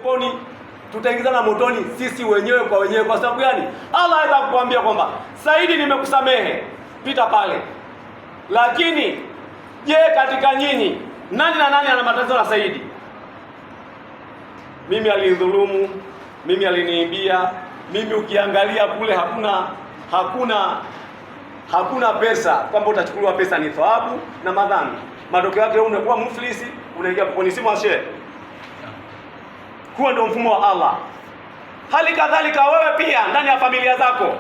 Peponi tutaingizana motoni sisi wenyewe kwa wenyewe. Kwa sababu gani? Allah aweza kukuambia kwamba Saidi, nimekusamehe, pita pale. Lakini je, katika nyinyi nani na nani ana matatizo na Saidi? Mimi alinidhulumu, mimi aliniibia, mimi ukiangalia kule hakuna pesa, kwamba utachukuliwa pesa ni thawabu na madhambi. Matokeo yake unakuwa muflisi, unaingia peponi. Si mwashe huo ndio mfumo wa Allah. Hali kadhalika wewe pia ndani ya familia zako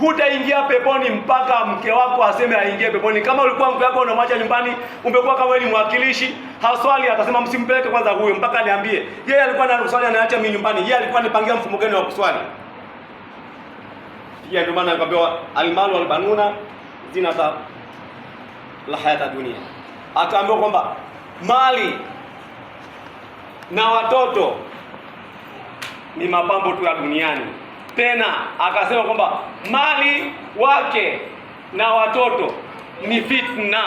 hutaingia peponi mpaka mke wako aseme aingie peponi. Kama ulikuwa mke wako unamwacha nyumbani, umekuwa kama wewe ni mwakilishi, haswali, atasema msimpeleke kwanza huyo mpaka niambie. Yeye alikuwa anaswali anaacha mimi nyumbani, yeye alikuwa anipangia mfumo gani wa kuswali? Pia ndio maana akaambiwa almalu walbanuna zinata la hayata dunia, akaambiwa kwamba mali na watoto ni mapambo tu ya duniani. Tena akasema kwamba mali wake na watoto ni fitna.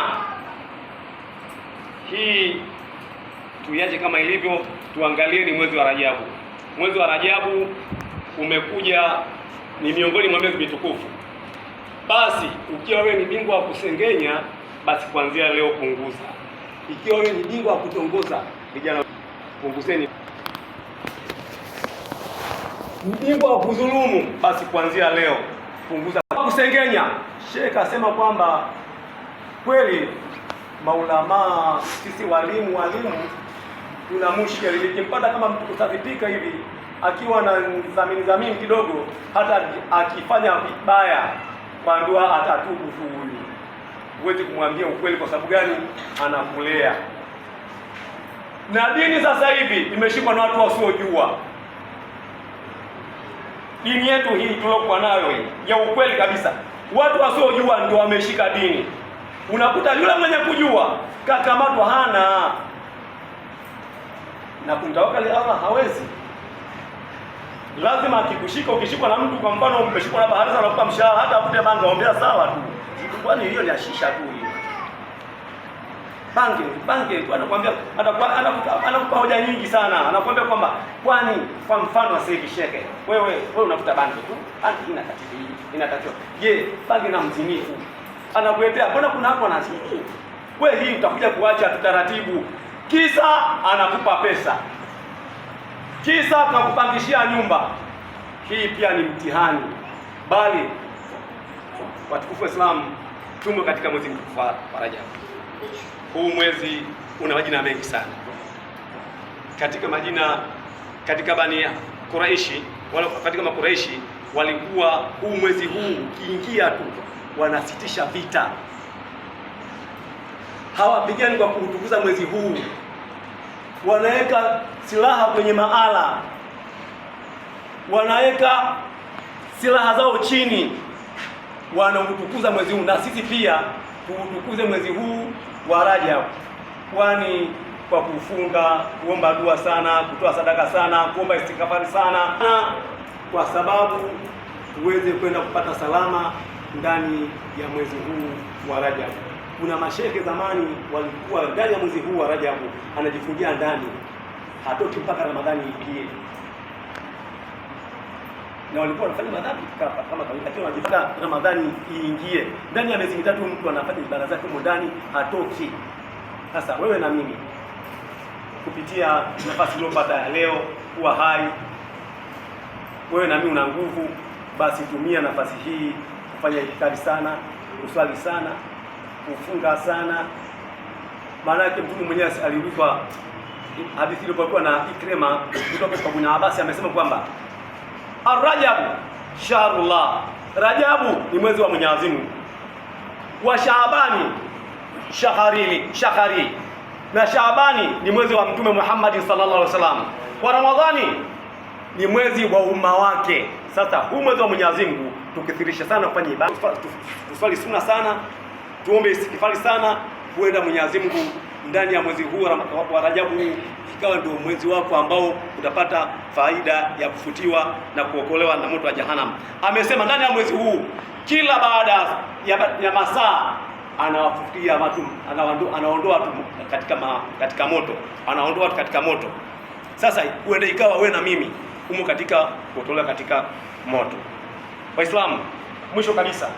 Hii tuiache kama ilivyo, tuangalie ni mwezi wa Rajabu. Mwezi wa Rajabu umekuja, ni miongoni mwa miezi mitukufu. Basi ukiwa wewe ni bingwa wa kusengenya, basi kuanzia leo punguza. Ikiwa wewe ni bingwa wa kutongoza, vijana punguzeni. Bingwa wa kudhulumu, basi kuanzia leo punguza kusengenya. Sheikh asema kwamba kweli maulamaa sisi walimu tuna mushkeli, nikimpata kama mtu kusafipika hivi akiwa na dhamini kidogo, hata akifanya vibaya kwa ndoa atatubu tu huyu. Huwezi kumwambia ukweli. Kwa sababu gani? Anakulea. Na dini sasa hivi imeshikwa na watu wasiojua dini yetu hii tuliokuwa nayo hii ya ukweli kabisa, watu wasiojua ndio wameshika dini. Unakuta yule mwenye kujua kakamatwa hana na kumtawakali Allah hawezi. Lazima akikushika, ukishikwa na mtu, kwa mfano umeshikwa na bahari, anakupa mshahara, hata avute bangi, waambia sawa tu, kwani hiyo ni ashisha tu hiyo bange bange, anakuambia anakupa hoja nyingi sana, anakuambia kwamba kwani, kwa mfano sasa hivi shekhe, wewe unavuta bange tu, bange ina tatizo hili, ina tatizo. Je, bange na mzinifu anakuletea, mbona kuna hapo anazini? Wewe hii utakuja kuacha taratibu, kisa anakupa pesa, kisa kakupangishia nyumba. Hii pia ni mtihani. Bali watukufu wa Islam, tumo katika mwezi mtukufu wa Rajab. Huu mwezi una majina mengi sana. Katika majina, katika Bani Quraishi, wala katika Makuraishi walikuwa huu mwezi huu ukiingia tu wanasitisha vita, hawapigani kwa kuutukuza mwezi huu, wanaweka silaha kwenye maala, wanaweka silaha zao chini, wanautukuza mwezi huu. Na sisi pia tuutukuze mwezi huu wa Rajab, kwani kwa kufunga, kuomba dua sana, kutoa sadaka sana, kuomba istighfari sana, kwa sababu tuweze kwenda kupata salama ndani ya mwezi huu wa Rajab. Kuna mashehe zamani walikuwa ndani ya mwezi huu wa Rajab anajifungia ndani, hatoki mpaka Ramadhani iingie, na walikuwa wanafanya madhambi kama kawaida, lakini wanajifunga Ramadhani iingie. Ndani ya miezi mitatu mtu anafanya ibada zake humo ndani, hatoki. Sasa wewe na mimi kupitia nafasi uliyopata ya leo kuwa hai, wewe na mimi una nguvu, basi tumia nafasi hii kufanya itikadi sana, kuswali sana, kufunga sana. Maana yake Mtume mwenyewe aliulizwa hadithi iliyokuwa na Ikrima kutoka kwa Ibn Abbas, amesema kwamba Ar-Rajabu shahrullah, Rajabu ni mwezi wa Mwenyezi Mungu, wa Shaabani shaharini shahari, na Shaabani ni mwezi wa Mtume Muhammad sallallahu alaihi wasallam, wa Ramadhani ni mwezi wa umma wake. Sasa huu mwezi wa Mwenyezi Mungu tukithirisha sana kufanya ibada, tuswali sunna sana, tuombe istighfari sana, huenda Mwenyezi Mungu ndani ya mwezi huu wa Rajabu huu ikawa ndio mwezi wako ambao utapata faida ya kufutiwa na kuokolewa na moto wa Jahannam. Amesema ndani ya mwezi huu kila baada ya masaa anawafutia watu, anaondoa watu katika moto, anaondoa watu katika moto. Sasa huenda ikawa wewe na mimi umo katika kutolewa katika moto. Waislamu, mwisho kabisa,